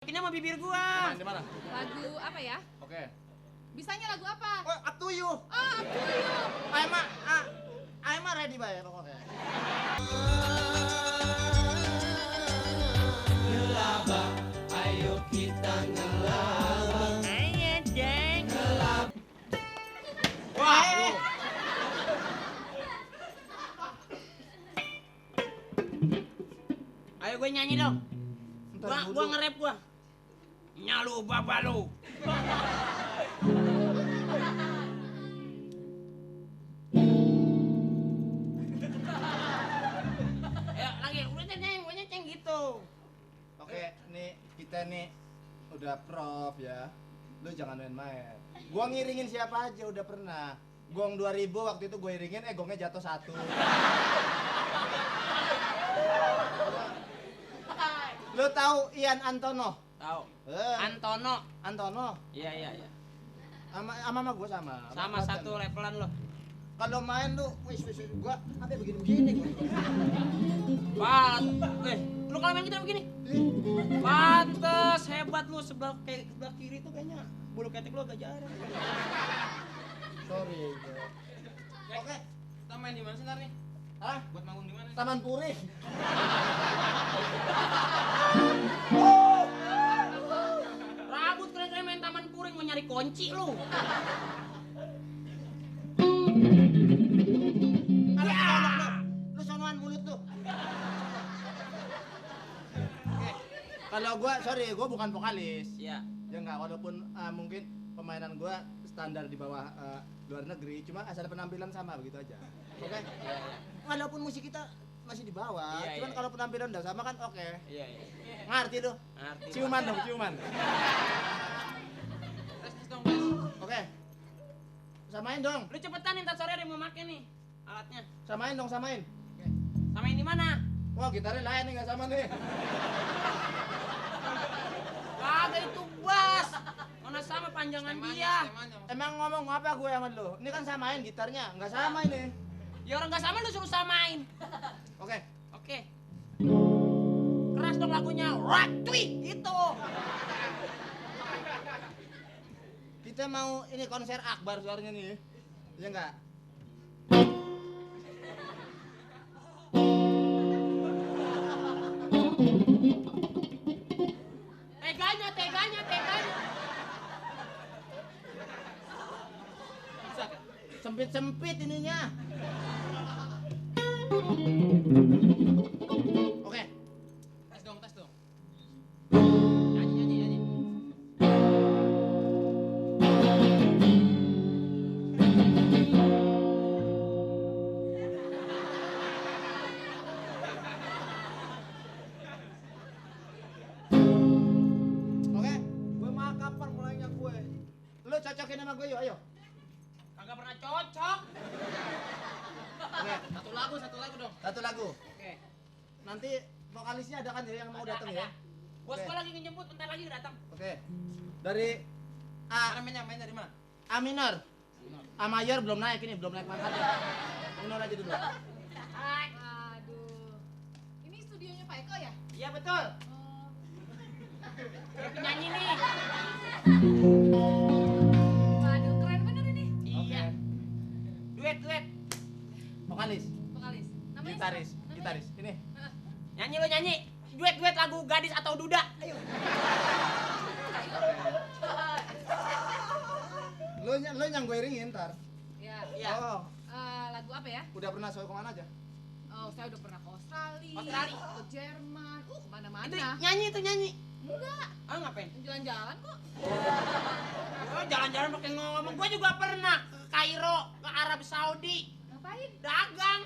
Ini sama bibir gua. Di mana? Lagu apa ya? Oke. Bisanya lagu apa? Oh, up to you. Oh, Up to You. I'm ready bae pokoknya. Ngelaba, ayo kita ngelaba. Ayo, Deng. Wah. Ayo gue nyanyi dong. Ntar dulu. Gua nge-rap gua. Nyalu babalu. Ayo lagi, udah ceng, gue ceng gitu. Oke, nih kita nih udah prof ya. Lu jangan main-main. Gua ngiringin siapa aja udah pernah. Gong 2000 waktu itu gue iringin, gongnya jatuh 1. Lu tahu Ian Antono? Tahu. Eh, Antono. Antono. Iya, iya, iya. Sama gue sama. Sama satu levelan lo. Kalau main lu, wis gua apa begini-begini gua. Lu kalau main kita begini. Pantes hebat lu sebelah kiri tuh kayaknya bulu ketek lu agak jarang. Sorry. Oke, Kita main di mana sih ntar nih? ah, Buat manggung di mana? Taman Puri. Rambut keren-keren main taman puring mau nyari kunci lu. Lu sonoan mulut tuh. Oke. Kalau gua gua bukan vokalis. Iya. Ya enggak, walaupun mungkin permainan gua standar di bawah luar negeri, cuma asal penampilan sama begitu aja. Oke? Walaupun musik kita masih di bawah, Iya, cuman iya. kalau penampilan udah sama kan oke. Iya, iya. Ngerti tuh? Ngerti. Ciuman dong, ciuman. Tes dong, tes. Oke. Samain dong. Lu cepetan nih, ntar sore ada yang mau make nih alatnya. Samain dong, samain. Samain di mana? Wah, gitarnya lain nih, nggak sama nih. Kagak itu bass. Mana sama panjangan dia. Emang ngomong apa gue sama lu? Ini kan samain gitarnya, nggak sama ini. Ya orang nggak sama lu suruh samain. Oke. Oke. Keras dong lagunya. Ratwi itu. Kita mau ini konser akbar suaranya nih. Iya nggak? Teganya. Sempit-sempit ininya. Oke. Tes dong. Nyanyi. Oke. Gue mah kapan mulainya gue? Lu cocokin sama gue yuk, ayo. Kagak pernah cocok. Oke. Satu lagu dong. Satu lagu. Oke. Nanti vokalisnya ada kan ya yang mau datang ya? Bos Oke. gua lagi ngejemput, bentar lagi datang. Oke. Dari Main dari mana? A minor. A mayor belum naik ini, belum naik pangkatnya. Minor aja dulu. Aduh. Ini studionya Pak Eko ya? Iya betul. Oh. Kayak penyanyi nih. Waduh, keren bener ini. Iya. Duet. Vokalis, Vokalis. Namanya gitaris, siapa? Namanya? gitaris. Ini. Nyanyi lo nyanyi. Duet lagu gadis atau duda. Ayo. Lu yang gue iringin ntar. Ya. Iya. Oh, Lagu apa ya? udah pernah soal kemana aja? Oh, saya udah pernah ke Australia, Australia. ke Jerman, Itu kemana-mana. nyanyi. Enggak, Ah ngapain? jalan-jalan kok. Oh, jalan-jalan pakai ngomong. Gua juga pernah ke Kairo, ke Arab Saudi. Ngapain? Dagang.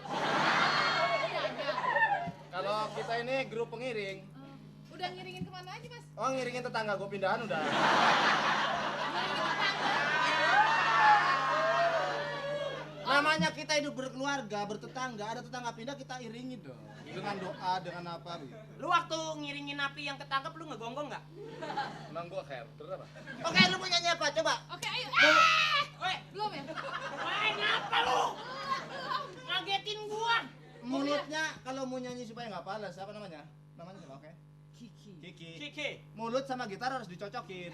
Dagang. Kalau kita ini grup pengiring. Udah ngiringin kemana aja, Mas? Oh, ngiringin tetangga gue pindahan udah. Namanya kita hidup berkeluarga, bertetangga, ada tetangga pindah kita iringi dong. Dengan doa, dengan apa gitu. Lu waktu ngiringin napi yang ketangkep lu ngegonggong nggak? Emang gue herder apa? Oke, lu mau nyanyi apa? Coba. Oke, ayo. Woi, Belum ya? woi ngapa lu? Ngagetin gua. Mulutnya kalau mau nyanyi supaya nggak palas, apa namanya? Namanya siapa? Oke. Kiki. Kiki. Mulut sama gitar harus dicocokin.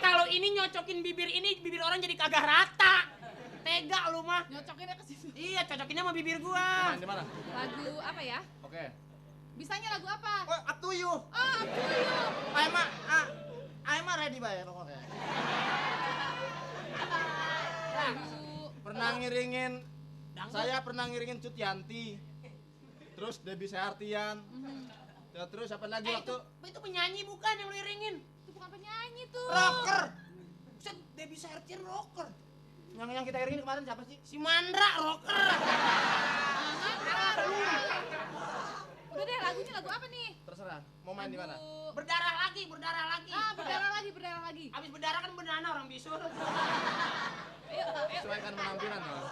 Kalau ini nyocokin bibir ini, bibir orang jadi kagak rata. Tega lu mah. Nyocokinnya ke situ. Iya, cocokinnya sama bibir gua. Di mana? Lagu apa ya? Oke. Bisanya lagu apa? Oh, up to you. Oh, Up to You. I'm ready bay pokoknya. Lagu Pernah ngiringin Dangdut. saya pernah ngiringin Cut Yanti. Terus Debbie Seartian. Ya, terus apa lagi waktu Itu penyanyi bukan yang lu iringin. itu bukan penyanyi tuh. rocker. Buset, Debbie Sertian rocker. Yang kita iringin kemarin siapa sih? Si Mandra rocker. Udah deh, lagunya lagu apa nih? Terserah. Mau main di mana? Lagu- Berdarah lagi. Ah, berdarah lagi. Habis berdarah kan bendana orang bisul. Ayo, Sesuaikan penampilan dong.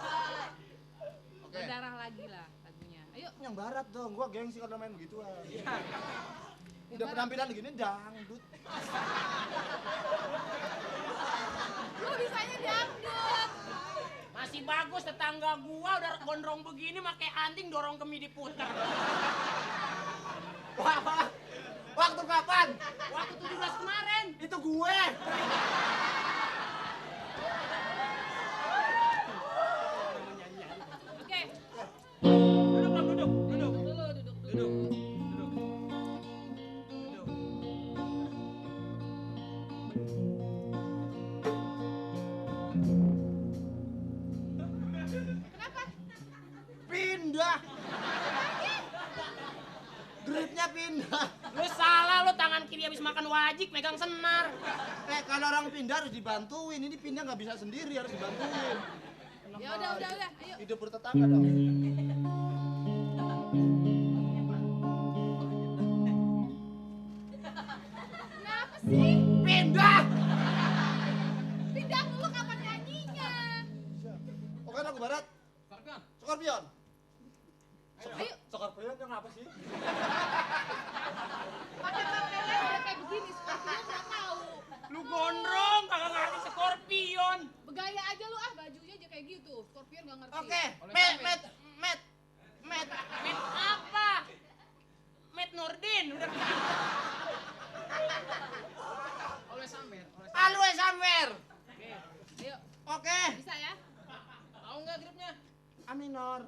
Oke. berdarah lagi lah lagunya. Ayo. Yang barat dong. Gua gengsi kalau main begituan. Udah penampilan begini dangdut. Lu bisanya dangdut. Masih bagus tetangga gua udah gondrong begini pakai anting dorong kemi diputar. Wah, waktu kapan? Waktu 17 kemarin. Itu gue. Oke. Duduk Bang, duduk. Duduk dulu, duduk dulu. Kenapa? Pindah. Gripnya pindah. Lu salah, lu tangan kiri habis makan wajik megang senar. Kalau orang pindah harus dibantuin. Ini pindah nggak bisa sendiri, harus dibantuin. Ya udah, ayo. Hidup bertetangga dong. Kenapa sih? Pindah. Pindah dulu kapan nyanyinya? Oke, lagu barat. Scorpion. Ayo. Scorpion yang apa sih? Pakai pakaian udah kayak begini, Scorpio nggak tahu. Lu gondrong kagak ngerti Scorpion. Begaya aja lu bajunya aja kayak gitu. Scorpion nggak ngerti. Oke, Met. Met apa? Met Nurdin udah. Always Samer. Always somewhere. Ayo, Oke. bisa ya? Tahu nggak grupnya? A minor.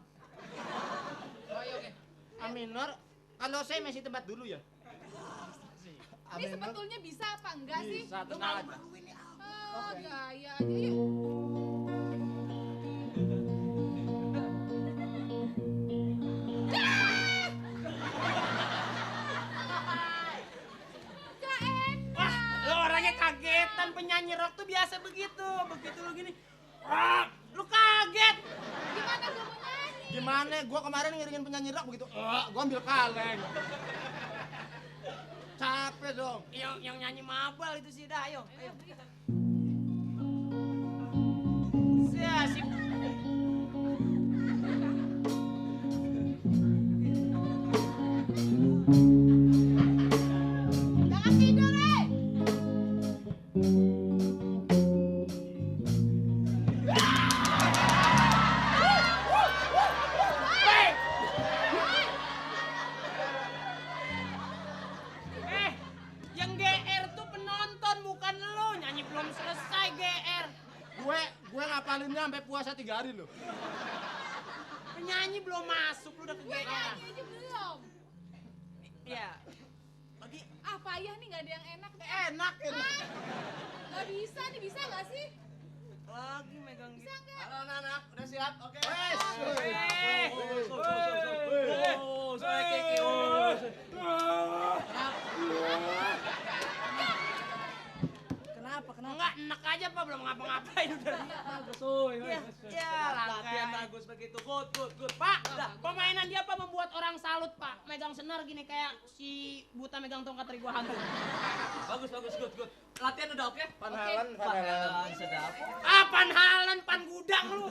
Oh iya oke. A minor. Kalau saya masih tempat dulu ya. A Ini minor. sebetulnya bisa apa enggak sih? Bisa, Lu tenang mau aja. Oh, gaya aja yuk. Gak enak. Wah, lu orangnya kagetan, penyanyi rock tuh biasa begitu. Begitu lu gini. Wah, lu kaget. Gimana gue mau nyanyi? Gimana? Gua kemarin ngiringin penyanyi rock begitu. Gua ambil kaleng. Capek dong. Yang nyanyi mabal itu sih dah, ayo. Si Jangan tidur, yang GR tuh penonton bukan lu. Nyanyi belum selesai GR. Gue ngapalinnya sampai puasa 3 hari loh. Penyanyi belum masuk, lu udah ke Gue GR. nyanyi aja belum. Iya. Lagi Ah, payah nih gak ada yang enak nih. Enak ya. Gak bisa nih, bisa gak sih? lagi megang gitu. Bisa gak? Halo anak-anak, udah siap? Oke. Saya Kiki. Kenapa? Enggak, enak aja Pak, belum ngapa-ngapain udah. Ya, Latihan langkai. bagus begitu. Good. Pak, permainan dia Pak membuat orang salut Pak. Megang senar gini kayak si buta megang tongkat terigu hantu. Bagus, good. Latihan udah oke? Panhalan. Sedap. Apaan halan pan gudang lu?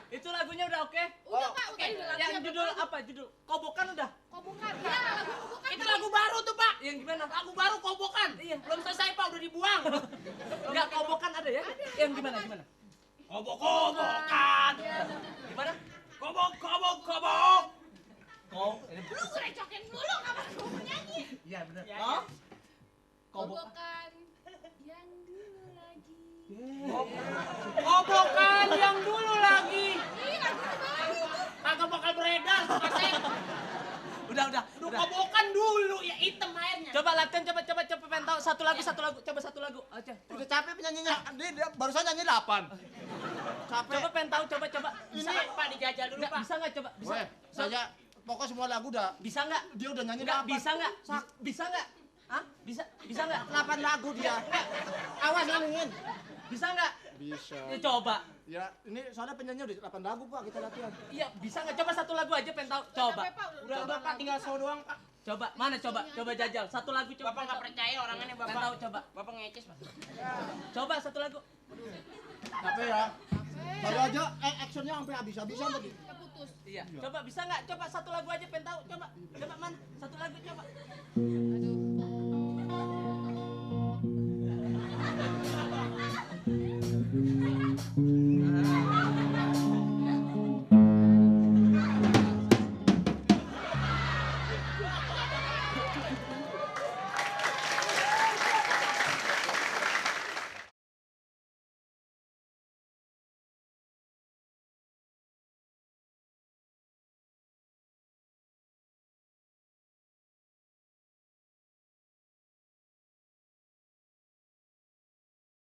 Itu lagunya udah oke? Udah Pak, udah Yang latihan. judul apa? Judul Kobokan udah? Kobokan, ya lagu kobokan. Itu lagu baru tuh Pak. Yang gimana? Lagu baru kobokan. Iya. Belum selesai Pak, udah dibuang. Enggak, Kobokan ada ya? Yang gimana? Kobok-kobokan. Gimana? Kobok. Ini Lu gue recokin dulu kapan gue mau nyanyi. Iya benar. Ya, Oh. ya. Kobokan. Kobokan yang dulu lagi. Kobokan yang dulu lagi. Ih, lagunya baru itu. Kagak bakal beredar tuh kaset. Udah. Lu kobokan dulu ya hitam airnya. Coba latihan, coba pengen tahu satu lagu, coba satu lagu aja. Udah capek penyanyinya. Dia barusan nyanyi 8. Capek. Coba pengen tahu, coba. Bisa nggak Pak dijajal dulu Nggak, Pak? bisa nggak coba? Bisa. Weh, saya pokoknya semua lagu udah Bisa nggak? dia udah nyanyi Nggak, 8. bisa nggak? Bisa nggak? Hah? Bisa nggak? 8 lagu dia. Awas nyanyiin. Bisa nggak? Bisa. Ya coba. Ya, ini soalnya penyanyi udah 8 lagu, Pak, kita latihan. Iya, bisa nggak? Coba satu lagu aja pengen tahu. Coba. Capek, Pak, Udah Bapak tinggal show doang Pak. Coba. Mana coba? Coba jajal. Satu lagu coba. Bapak nggak percaya orangnya Pengen Bapak. tahu coba. Bapak ngeces Pak. Coba satu lagu. Capek ya. Baru aja actionnya sampai habis-habisan tadi. Keputus. Iya. Coba bisa nggak? Coba satu lagu aja pengen tahu. Coba. Coba mana? Satu lagu coba.